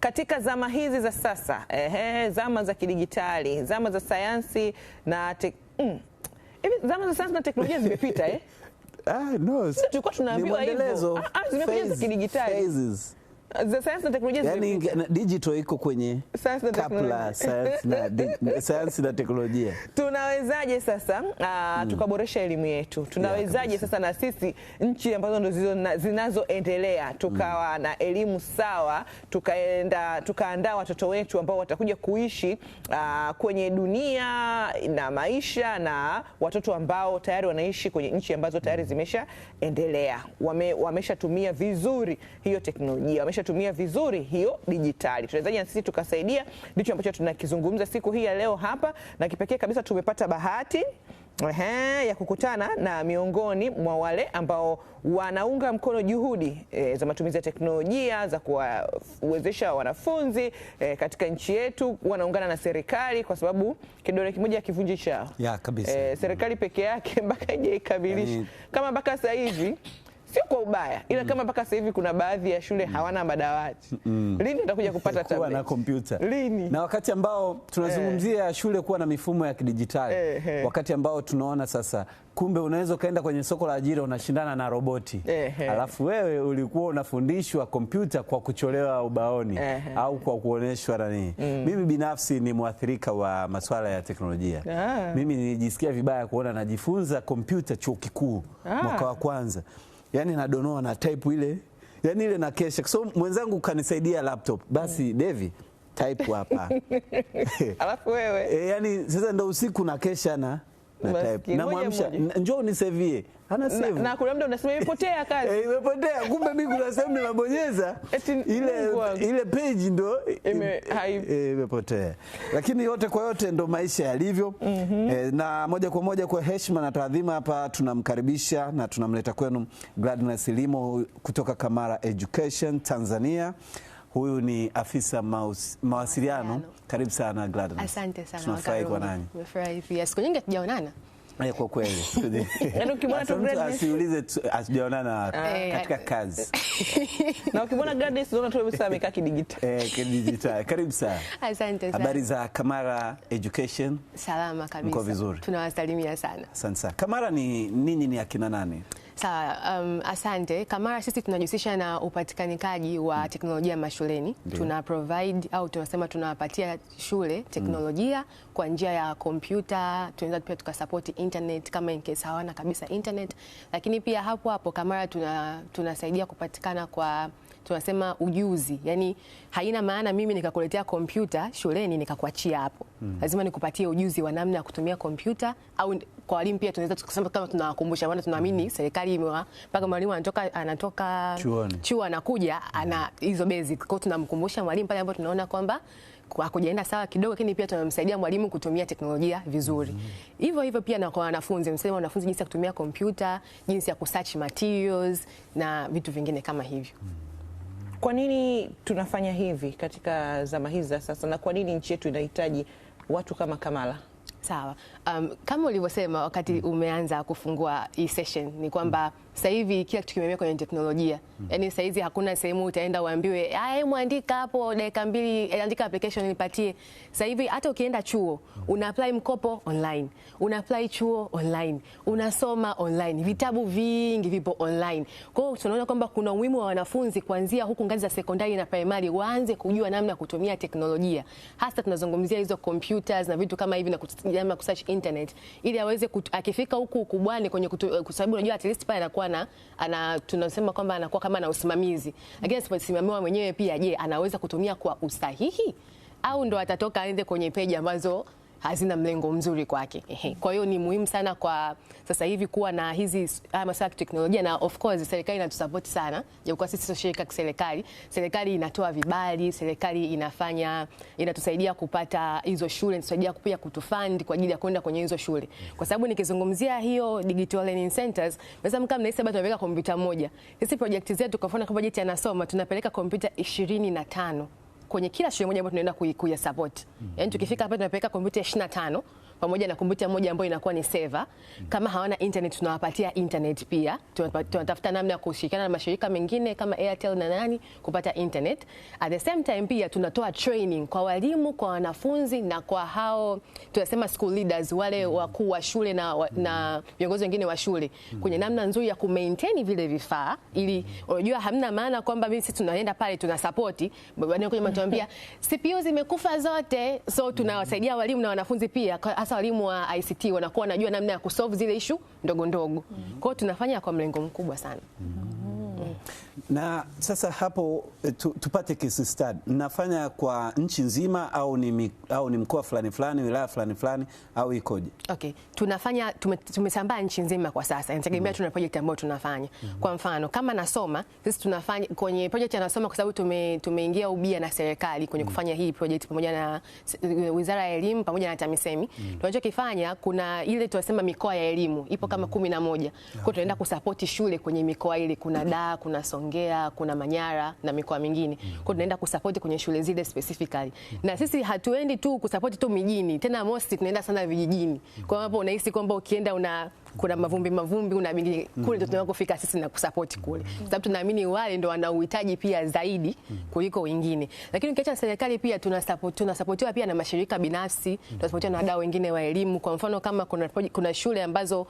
Katika zama hizi za sasa, zama za kidigitali, zama za sayansi na hivi zama za sayansi na teknolojia zimepita eh? No. Tulikuwa tunaambiwa hivyo. Zimekuja za kidigitali. Phases. Za sayansi na teknolojia yani digital iko kwenye kabla sayansi na teknolojia. Tunawezaje sasa tukaboresha elimu yetu? Tunawezaje sasa na sisi nchi ambazo ndo zinazoendelea tukawa na elimu sawa, tukaenda tukaandaa watoto wetu ambao watakuja kuishi kwenye dunia na maisha na watoto ambao tayari wanaishi kwenye nchi ambazo tayari zimeshaendelea, wameshatumia vizuri hiyo teknolojia, wameshatumia vizuri hiyo dijitali. Tunawezaje na sisi tukasaidia? Ndicho ambacho tunakizungumza siku hii ya leo hapa, na kipekee kabisa tumepata bahati ya kukutana na miongoni mwa wale ambao wanaunga mkono juhudi za matumizi ya teknolojia za kuwawezesha wanafunzi katika nchi yetu. Wanaungana na serikali kwa sababu kidole kimoja hakivunji chawa. Ya, kabisa. Serikali peke yake mpaka ije ikamilishe. Kama mpaka sasa hivi sio kwa ubaya, ila kama mpaka sasa hivi kuna baadhi ya shule hawana madawati. Lini utakuja kupata tablet? Kuwa na kompyuta. Lini? Na wakati ambao tunazungumzia shule kuwa na mifumo ya kidijitali, wakati ambao tunaona sasa kumbe unaweza kaenda kwenye soko la ajira unashindana na roboti. Alafu wewe ulikuwa unafundishwa kompyuta kwa kucholewa ubaoni au kwa kuoneshwa nani. Mimi binafsi ni mwathirika wa masuala ya teknolojia. Mimi nilijisikia vibaya kuona najifunza kompyuta chuo kikuu mwaka wa kwanza. Yani nadonoa na type ile, yani ile na kesha. So mwenzangu kanisaidia laptop. Basi Devi type hapa. Alafu wewe. Yani sasa ndo usiku na kesha na type. Na mwamsha, njoo unisevie. Ana save. Na kuna muda unasema imepotea kazi. Imepotea. Kumbe mimi kuna sehemu nimebonyeza ile page ndo imepotea. Lakini yote kwa yote ndo maisha yalivyo. Na moja kwa moja kwa heshima na taadhima hapa tunamkaribisha na tunamleta kwenu Gladness Limo kutoka Kamara Education Tanzania. Huyu ni afisa mawasiliano. Karibu sana Gladness. Asante sana. Tunafurahi kwa nani? Nimefurahi pia. Siku nyingi hatujaonana. Kwa kweli. Yaani ukimwona tu Gladness asiulize hatujaonana katika kazi. Na ukimwona Gladness unaona tu kabisa amekaa kidigitali. Kidigitali. Karibu sana. Asante sana. Habari za Kamara Education? Salama kabisa. Mko vizuri? Tunawasalimia sana. Asante sana. Kamara ni nini, ni akina nani? Sawa, asante. Kamara sisi tunajihusisha na upatikanikaji wa teknolojia mashuleni. Tuna provide au tunasema tunawapatia shule teknolojia kwa njia ya kompyuta, tunaweza pia tukasupport internet kama in case hawana kabisa internet. Lakini pia hapo hapo Kamara tunasaidia kupatikana kwa tunasema ujuzi. Yani haina maana mimi nikakuletea kompyuta shuleni nikakuachia hapo. Lazima nikupatie ujuzi wa namna ya kutumia kompyuta, au kwa walimu pia tunaweza tukasema kama tunawakumbusha, maana tunaamini serikali mpaka mwalimu anatoka chuo anakuja ana hizo basic. Kwa hiyo tunamkumbusha mwalimu pale ambapo tunaona kwamba hakujaenda sawa kidogo, lakini pia tunamsaidia mwalimu kutumia teknolojia vizuri. Hivyo hivyo pia na kwa wanafunzi, msaidia wanafunzi jinsi ya kutumia kompyuta, jinsi ya kusearch materials na vitu vingine kama hivyo. Kwa nini tunafanya hivi katika zama hizi za sasa, na kwa nini nchi yetu inahitaji watu kama Kamara? Sawa. Kama ulivyosema wakati umeanza kufungua hii session ni kwamba sasa hivi kila kitu kimewekwa kwenye teknolojia. Yaani sasa hizi hakuna sehemu utaenda uambiwe, hebu andika hapo dakika 2, andika application nipatie. Sasa hivi hata ukienda chuo, una apply mkopo online, una apply chuo online, unasoma online, vitabu vingi vipo online. Kwa hiyo tunaona kwamba kuna umuhimu wa wanafunzi kuanzia huku ngazi za sekondari na primary waanze kujua namna ya kutumia teknolojia. Hasa tunazungumzia hizo computers na vitu kama hivi na kutumia kusearch internet ili aweze akifika huku ukubwani kwenye kwa sababu unajua at least pale anakuwa tunasema kwamba anakuwa kama na usimamizi. Lakini asiposimamiwa mwenyewe pia, je, anaweza kutumia kwa usahihi au ndo atatoka aende kwenye page ambazo hazina mlengo mzuri kwake? Kwa hiyo ni muhimu sana kwa sasa hivi kuwa na hizi masuala ya teknolojia, na of course serikali inatusupport sana. Japokuwa sisi sio shirika la serikali, serikali inatoa vibali, serikali inafanya inatusaidia kupata hizo shule, inatusaidia pia kutufund kwa ajili ya kwenda kwenye hizo shule. Kwa sababu nikizungumzia hiyo digital learning centers, mnaweza mkam na hisa tunapeleka kompyuta moja. Sisi project zetu kwa mfano kama project anasoma tunapeleka kompyuta 25 kwenye kila shule moja ambayo tunaenda kuya support. Yaani tukifika hapa tunapeleka kompyuta 25 pamoja na kompyuta moja ambayo inakuwa ni server. Kama hawana internet tunawapatia internet pia. Tunatafuta namna ya kushirikiana na mashirika mengine kama Airtel na nani kupata internet. At the same time pia tunatoa training kwa walimu, kwa wanafunzi na kwa hao tunasema school leaders, wale wakuu wa shule na viongozi wengine wa shule kwenye namna nzuri ya kumaintain vile vifaa, ili unajua hamna maana kwamba sisi tunaenda pale tuna support, baadaye kuja mtuambia CPU zimekufa zote. So tunawasaidia walimu na wanafunzi pia, hasa walimu wa ICT wanakuwa wanajua namna ya kusolve zile issue ndogo ndogo. Kwa hiyo tunafanya kwa mlengo mkubwa sana. Na sasa hapo tupate case study. Mnafanya kwa nchi nzima au ni mkoa fulani fulani, wilaya fulani fulani au ikoje? Okay, tunafanya tumesambaa nchi nzima kwa sasa. Inategemea tuna project ambayo tunafanya. Kwa mfano, kama nasoma, sisi tunafanya kwenye project ya nasoma kwa sababu tumeingia ubia na serikali kwenye kufanya hii project pamoja na Wizara ya Elimu pamoja na TAMISEMI. Tunachokifanya kuna ile tunasema mikoa ya elimu ipo kama 11. Kwa hiyo tunaenda kusupport shule kwenye mikoa ile, kuna Dar, kuna Songea, kuna Manyara na mikoa mingine. Kwa hiyo tunaenda kusupport kwenye shule zile specifically. Na sisi hatuendi tu kusupport tu mijini, tena most tunaenda sana vijijini. Kwa hapo unahisi kwamba ukienda una kuna mavumbi mavumbi una mingi kule, ndio tunakofika sisi na kusupport kule. Sababu tunaamini wale ndio wana uhitaji pia zaidi kuliko wengine. Lakini ukiacha serikali pia tunasupportiwa pia na mashirika binafsi, tunasupportiwa na wadau wengine wa elimu. Kwa mfano kama kuna shule ambazo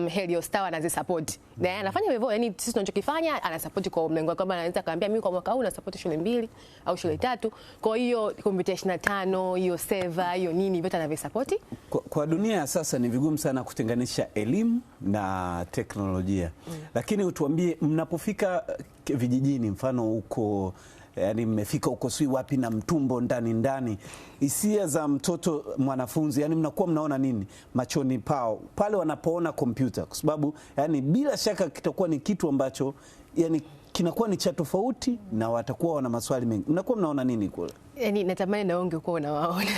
Heliostar anazisupport. Na yeye anafanya hivyo, yani sisi tunachokifanya anasupport kwa mlengo kwamba anaweza kaambia mimi kwa mwaka huu nasupport shule 2 au shule 3. Kwa hiyo kompyuta 25, hiyo server, hiyo nini vyote anavisupport. Kwa dunia sasa ni vigumu sana kutenganisha elimu na teknolojia. Lakini utuambie, mnapofika vijijini, mfano huko, yani mmefika huko si wapi na Mtumbo ndani ndani, hisia za mtoto mwanafunzi, yani mnakuwa mnaona nini machoni pao pale wanapoona kompyuta? Kwa sababu yani bila shaka kitakuwa ni kitu ambacho yani kinakuwa ni cha tofauti na watakuwa wana maswali mengi. Mnakuwa mnaona nini kule? Yani natamani na ungekuwa unawaona.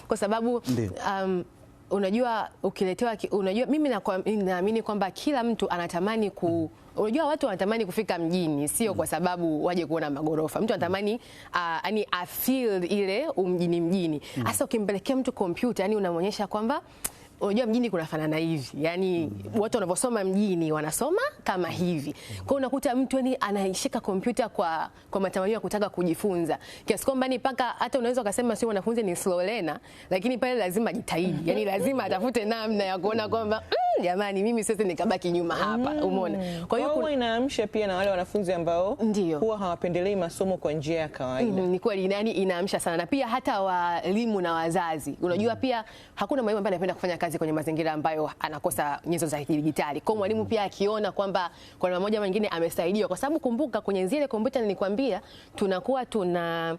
Kwa sababu unajua ukiletewa, unajua mimi naamini kwamba kila mtu anatamani unajua watu wanatamani kufika mjini sio kwa sababu waje kuona magorofa. Mtu anatamani yani afeel ile umjini mjini. Hasa ukimpelekea mtu kompyuta, yani unamuonyesha kwamba unajua mjini kunafanana hivi. Yani watu wanaposoma mjini wanasoma kama hivi. Kwa hiyo unakuta mtu yani anaishika kompyuta kwa matamanio ya kutaka kujifunza. Kiasi kwamba ni paka hata unaweza ukasema sio mwanafunzi ni slow learner, lakini pale lazima jitahidi. Yani lazima atafute namna ya kuona kwamba jamani mimi sasa nikabaki nyuma hapa, umeona. Kwa hiyo inaamsha pia na wale wanafunzi ambao huwa hawapendelei masomo kwa njia ya kawaida. Ni kweli, yani inaamsha sana. Na pia hata walimu na wazazi. Unajua pia hakuna mwalimu ambaye anapenda kufanya kazi kwenye mazingira ambayo anakosa nyenzo za kidijitali. Kwa mwalimu pia akiona kwamba kwa namna moja nyingine amesaidiwa, kwa sababu kumbuka kwenye zile kompyuta nilikwambia tunakuwa tuna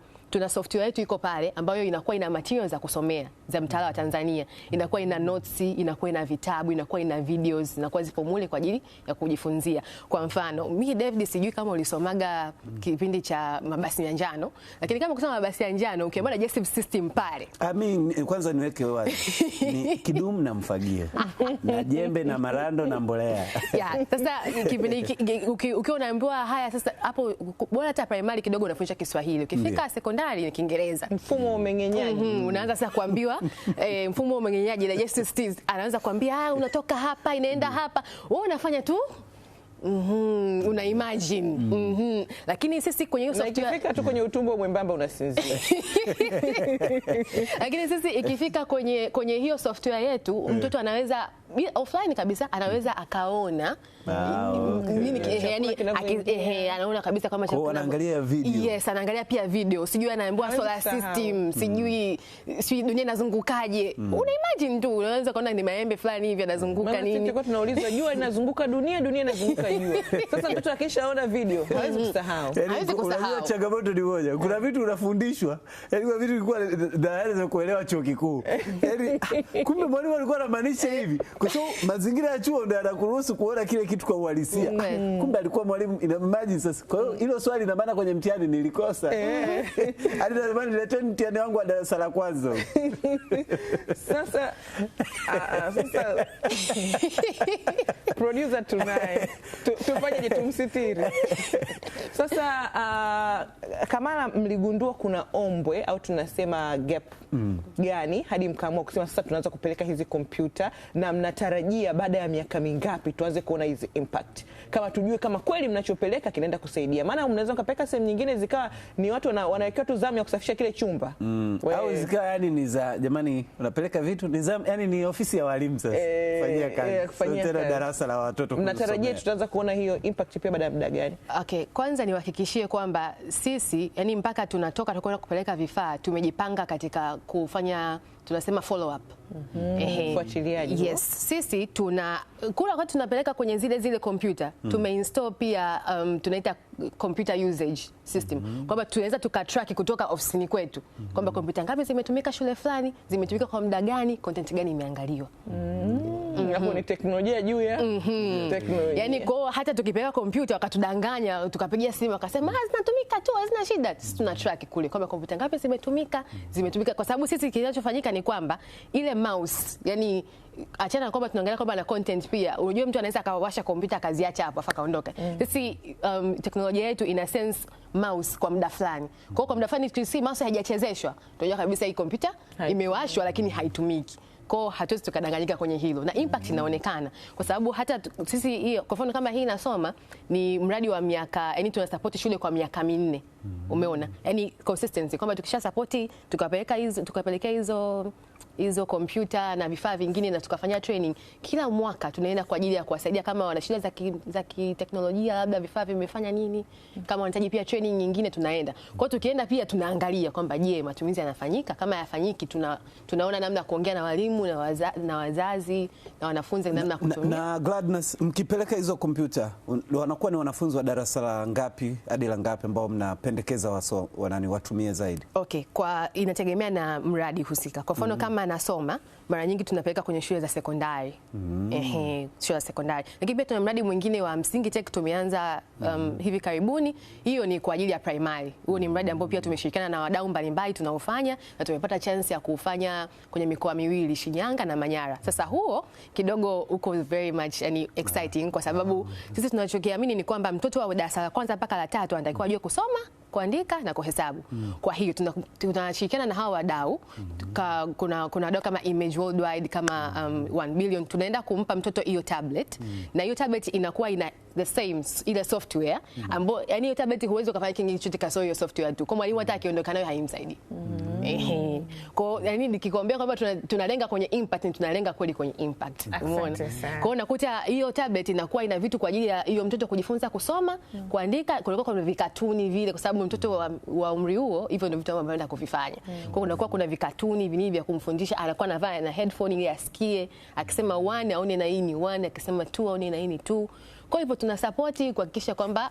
software yetu iko pale ambayo inakuwa ina materials za kusomea za mtaala wa Tanzania, inakuwa ina notes, inakuwa ina vitabu, inakuwa ina videos, inakuwa zipo mule kwa ajili ya kujifunzia. Kwa mfano, mimi David sijui kama ulisomaga kipindi cha mabasi ya njano, lakini kama kusoma mabasi ya njano ukiona digestive system pale. Mimi kwanza niweke wazi. Ni kidumu na mfagie na jembe na marando na mbolea. Ya, sasa kipindi ukiwa unaambiwa haya sasa hapo bora hata primary kidogo unafundisha Kiswahili. Ukifika sekondari ni Kiingereza. Mfumo wa umeng'enyaji. Unaanza sasa kuambiwa mfumo wa umeng'enyaji digestive system, anaanza kuambia unatoka hapa inaenda hapa. Wewe unafanya tu una imagine. Lakini sisi kwenye hiyo software ikifika tu kwenye utumbo mwembamba unasinzia. Lakini sisi ikifika kwenye hiyo software yetu mtoto anaweza offline kabisa anaweza akaona nini, yani anaona kabisa kama chakula. Anaangalia video. Yes, anaangalia pia video. Sijui anaambiwa solar system, sijui dunia inazungukaje. Una imagine tu unaweza kuona ni maembe fulani hivi yanazunguka nini. Maana sisi tunaulizwa jua linazunguka dunia, dunia inazunguka jua. Sasa mtoto akishaona video hawezi kusahau. Hawezi kusahau. Unajua changamoto ni moja. Kuna vitu unafundishwa, yaani kuna vitu vilikuwa tayari za kuelewa chuo kikuu. Yaani kumbe mwalimu alikuwa anamaanisha hivi. Kwa sababu mazingira ya chuo ndio yanakuruhusu kuona kile kitu kwa uhalisia. Kumbe alikuwa mwalimu, imagine sasa. Kwa hiyo hilo swali ina maana kwenye mtihani nilikosa. Hadi na nileteni mtihani wangu wa darasa la kwanza. Sasa sasa producer tunaye. Tufanyeje tumsitiri? Sasa Kamara, mligundua kuna ombwe au tunasema gap gani hadi mkaamua kusema sasa tunaanza kupeleka hizi kompyuta, na mnatarajia baada ya miaka mingapi tuanze kuona hizi impact? Kama tujue kama kweli mnachopeleka kinaenda kusaidia. Maana mnaweza mkapeleka sehemu nyingine zikawa ni watu wanawekewa tu zamu ya kusafisha kile chumba. Au zikawa yani ni za jamani unapeleka vitu ni zamu, yani ni ofisi ya walimu sasa kufanyia kazi. Kufanyia Tena kazi. darasa la watoto. Mnatarajia tutaanza kuona hiyo impact pia baada ya muda gani? Okay, kwanza niwahakikishie kwamba sisi yani mpaka tunatoka tukwenda kupeleka vifaa tumejipanga katika kufanya tunasema follow up. Ufuatiliaji. Yes, sisi tuna kula wakati tunapeleka kwenye zile kompyuta tumeinstall pia tunaita computer usage system kwamba tunaweza tukatrack kutoka ofisini kwetu kwamba kompyuta ngapi zimetumika shule fulani, zimetumika kwa muda gani, content gani imeangaliwa. Hapo ni teknolojia juu ya teknolojia. Yaani kwa hata tukipeleka kompyuta wakatudanganya, tukapigia simu wakasema zinatumika tu, hazina shida. Sisi tuna track kule kwamba kompyuta ngapi zimetumika, zimetumika kwa sababu sisi kinachofanyika ni kwamba ile mouse, yani achana kwamba tunaangalia kwamba na content pia. Unajua mtu anaweza akawasha kompyuta akaziacha hapo afa kaondoka. Sisi teknolojia yetu ina sense mouse kwa muda fulani. Kwa hiyo kwa muda fulani tukisi mouse haijachezeshwa, tunajua kabisa hii kompyuta imewashwa lakini haitumiki. Kwa hatuwezi tukadanganyika kwenye hilo na impact inaonekana kwa sababu hata sisi hiyo kwa mfano kama hii nasoma ni mradi wa miaka, yani tuna support shule kwa miaka 4. Umeona? Yani consistency kwamba tukisha support tukapeleka hizo tukapelekea hizo kompyuta na vifaa vingine na tukafanya training kila mwaka tunaenda kwa ajili ya kuwasaidia kama wana shida za kiteknolojia labda vifaa vimefanya nini, kama wanahitaji pia training nyingine tunaenda. Kwa hiyo tukienda pia tunaangalia kwamba je, matumizi yanafanyika, kama hayafanyiki tunaona namna kuongea na walimu na wazazi na wanafunzi namna kutumia. Na Gladness, mkipeleka hizo kompyuta wanakuwa ni wanafunzi wa darasa la ngapi hadi la ngapi ambao mnapendekeza watumie zaidi? Okay, kwa inategemea na mradi husika. Kwa mfano kama nasoma mara nyingi tunapeleka kwenye shule za sekondari. Shule za sekondari. Lakini pia tuna mradi mwingine wa Msingi Tech tumeanza hivi karibuni. Hiyo ni kwa ajili ya primary. Huo ni mradi ambao pia tumeshirikiana na wadau mbalimbali tunaofanya na tumepata chance ya kufanya kwenye mikoa miwili, Shinyanga na Manyara. Sasa huo kidogo uko very much yani exciting kwa sababu sisi tunachokiamini ni kwamba mtoto wa darasa la kwanza mpaka la tatu anatakiwa ajue kusoma, kuandika na kuhesabu. Kwa hiyo tunashirikiana na hawa wadau. Kuna wadau kama Image Worldwide, kama 1 billion, tunaenda kumpa mtoto hiyo tablet. Na hiyo tablet inakuwa ina the same ile software ambayo yani hiyo tablet huwezi ukafanya kingine chochote kasoro hiyo software tu. Kwa mwalimu hata akiondoka nayo haimsaidii. Kwa yani nikikwambia kwamba tunalenga kwenye impact, tunalenga kweli kwenye impact. Umeona? Kwa hiyo unakuta hiyo tablet inakuwa ina vitu kwa ajili ya hiyo mtoto kujifunza kusoma, kuandika, kulikuwa kuna vikatuni vile kwa sababu mtoto wa umri huo hivyo ndio vitu ambavyo anaenda kuvifanya. Kwa hiyo kunakuwa kuna vikatuni vingi vya kumfundisha, anakuwa anavaa na headphone ili asikie, akisema 1 aone na hii ni 1, akisema 2 aone na hii ni 2. Kwa hivyo tuna support kuhakikisha kwamba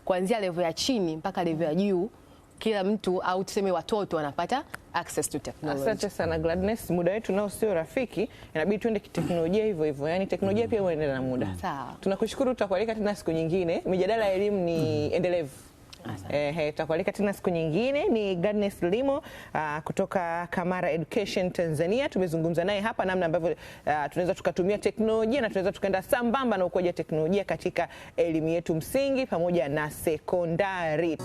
kuanzia level ya chini mpaka level ya juu kila mtu au tuseme watoto wanapata access to technology. Asante sana Gladness, muda wetu nao sio rafiki, inabidi tuende kiteknolojia hivyo hivyo. Yaani teknolojia pia huendelea na muda. Sawa. Tunakushukuru, tutakualika tena siku nyingine. Mijadala ya elimu ni endelevu. Tutakualika tena siku nyingine. Ni Gladness Limo kutoka Kamara Education Tanzania. Tumezungumza naye hapa namna ambavyo tunaweza tukatumia teknolojia na tunaweza tukaenda sambamba na ukuaji wa teknolojia katika elimu yetu msingi pamoja na sekondari.